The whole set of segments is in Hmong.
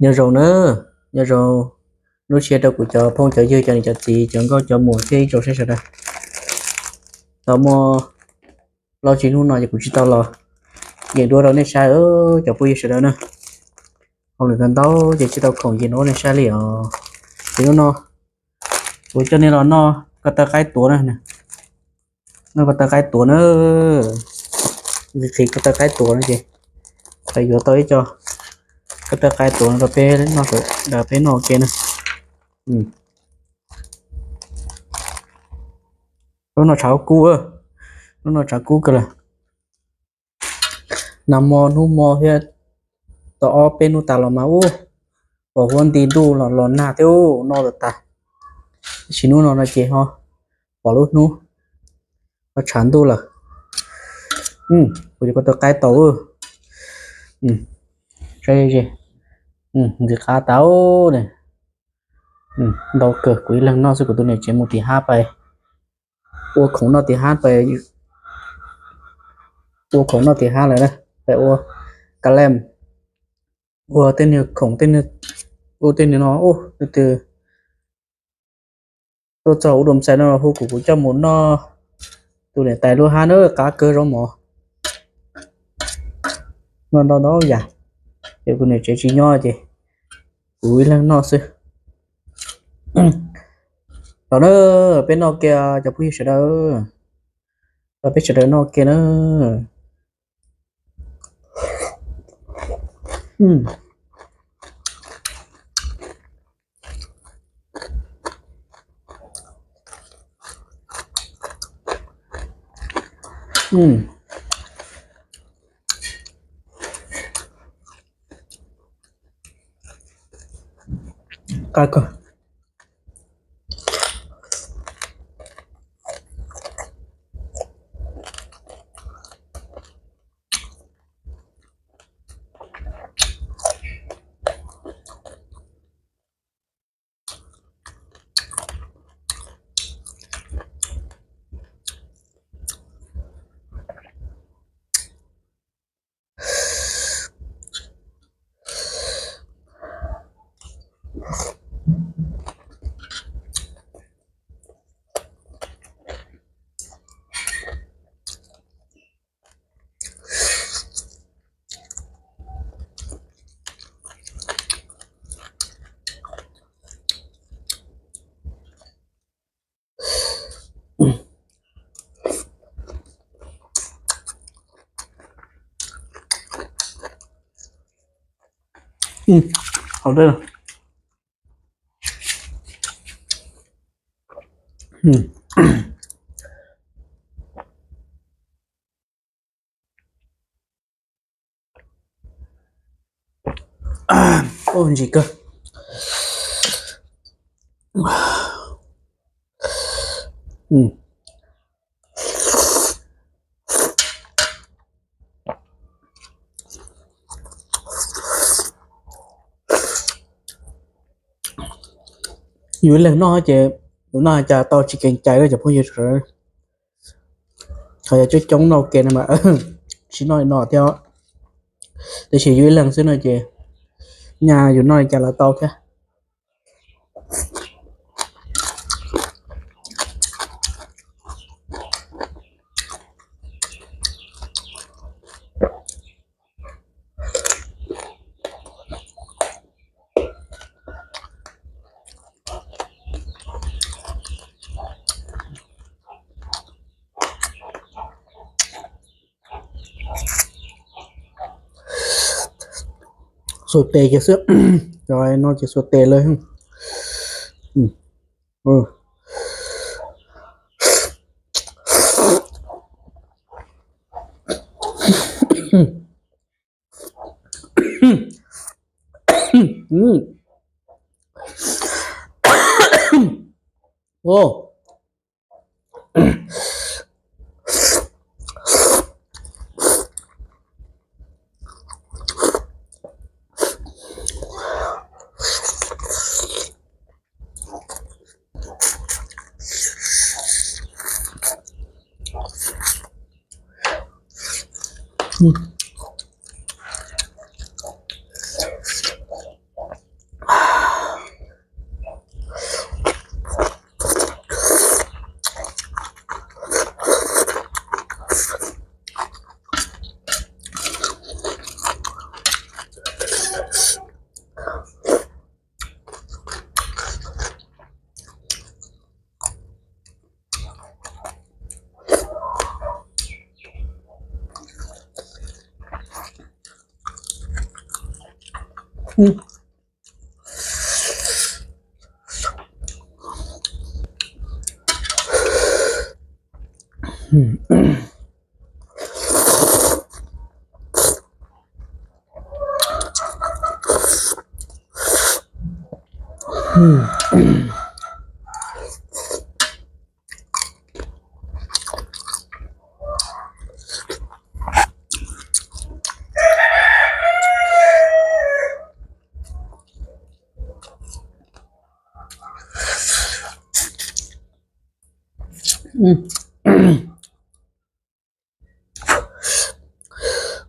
Nyob zoo na, nyob zoo lub sij hawm rau kuv cov phooj cov ywg, cov niam cov txiv, cov nkauj cov muam thiab ib tsoom saib sawv daws. Tau muaj plaub tsib hnub no ces kuv tsis tau los yeem duab rau nej saib, cov phooj ywg sawv daws na. Hauj lwm ntau ntau ces tsis tau khoom yeem duab rau nej saib li os. Ces hnub no kuv coj nej los noj ko taw qaib tuav na. Noj ko taw qaib tuav na. Qhib ko taw qaib tuav no ces yuav tau ib co ko taw qaib tuav no rau peb noj, sawv daws peb noj ua ke na. Lub no tshav kub, lub no tshav kub kawg lawm. Nag hmo hnub hmo thiab tau ob peb hnub tas los mas ub, pom huab nti ntuj los los nag thiab ub, noj tau tas. Tab sis hnub no no ces ho pom lub hnub ho tshav ntuj lawm. Kuv yuav ko taw qaib tau. Saib ze, nqhis qab tas ne. Ntau kawg, kuv ib leeg noj xwb, kuv tus niam tsev mus tim hab pais ua khoom noj tim hab pais, ua khoom noj tim hab lawm na, pais ua ka lem, ua tej niag khoom, ua tej niag no ub, twb twb tuaj txog ub dua xais no hu kuv, kuv coj mus noj tus niam tais lub hab na, qab kawg zaub mov. Noj ntau ntau yam, ces kuv niam tsev tsis nyob ces kuv ib leeg noj xwb. Los na, peb noj kiag cov phooj ywg sawv daws, los peb sawv daws noj kiag na. Qab kawg. Hauv dej. Ntsim kawg. Yus ib leeg noj ces yus noj cas tau tsis keev cai lawm cov phooj ywg. Qhov yog coob coob noj ua ke no mas tsis noj li no thiab. Tiam sis yus ib leeg xwb no ces nyaj yus noj li cas los tau thiab. Xuas tes kiag xwb, cov no ces xuas tes lawm. Mus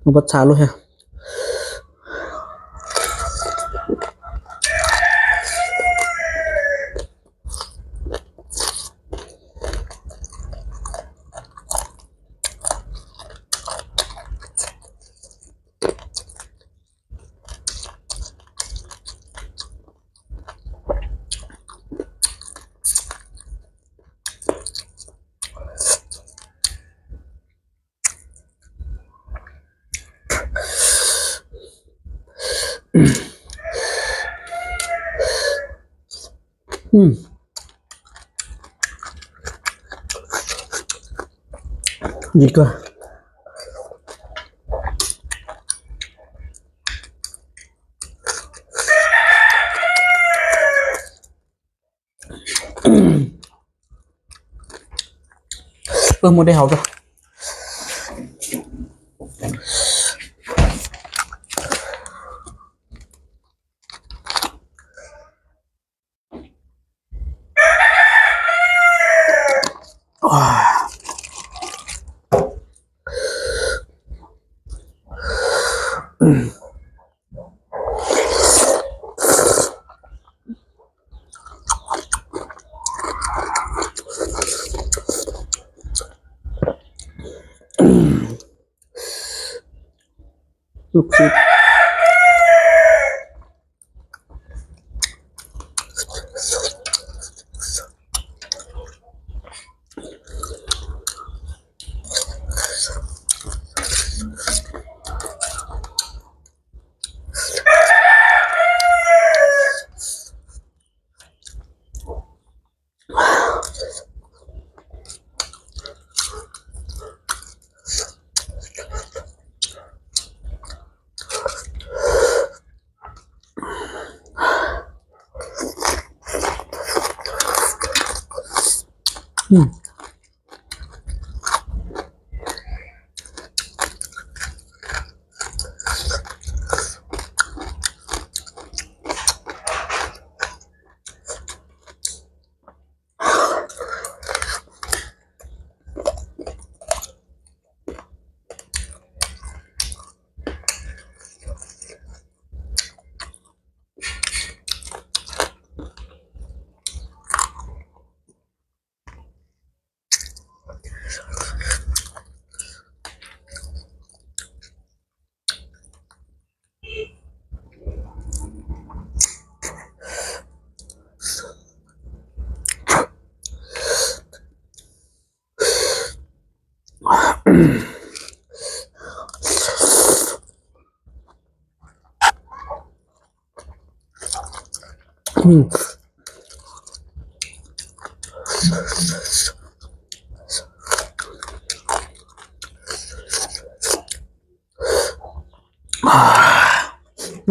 pov txha lub thiab. Dim kawg. Ua muab dej haus rau.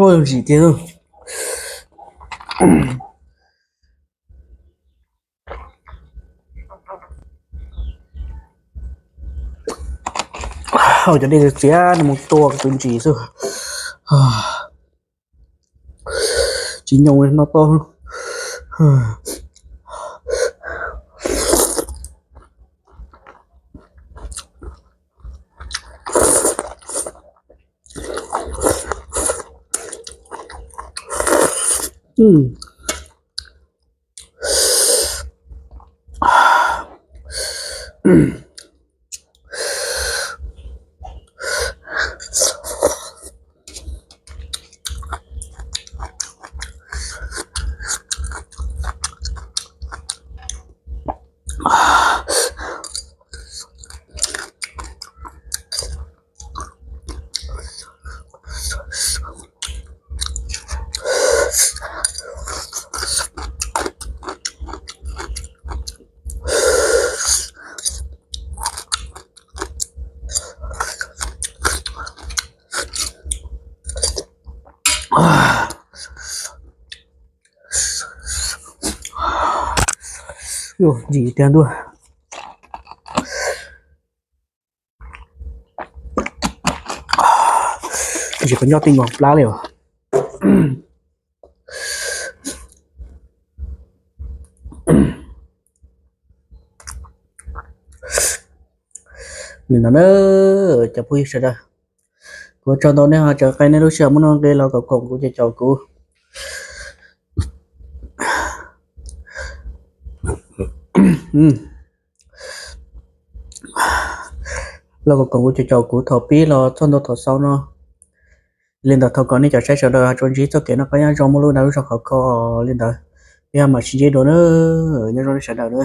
Muaj ntsim tiag. Hau cov dej txias no mus tua tus ntsis xwb. Tsis nyoo no to. Ntsim tiag ntuj. Ntsim qhov ncauj tej nkaus plab li os. Li no na, cov phooj ywg sawv daws, kuv ua tsaug ntau nej ho tseem qee nej lub sij hawm muaj nuj nqis los koom koom kuv ces caum kuv los koom koom kuv ces caum kuv thaum pib los txog ntua thaum xaus no. Li ntawd thov kom nej cov saib sawv daws tsuas ntsib txoj kev noj qab nyob zoo muaj lub dag lub zog khov kho li ntawd. Peb mam sib ntsib dua na. Nyob zoo nej sawv daws na.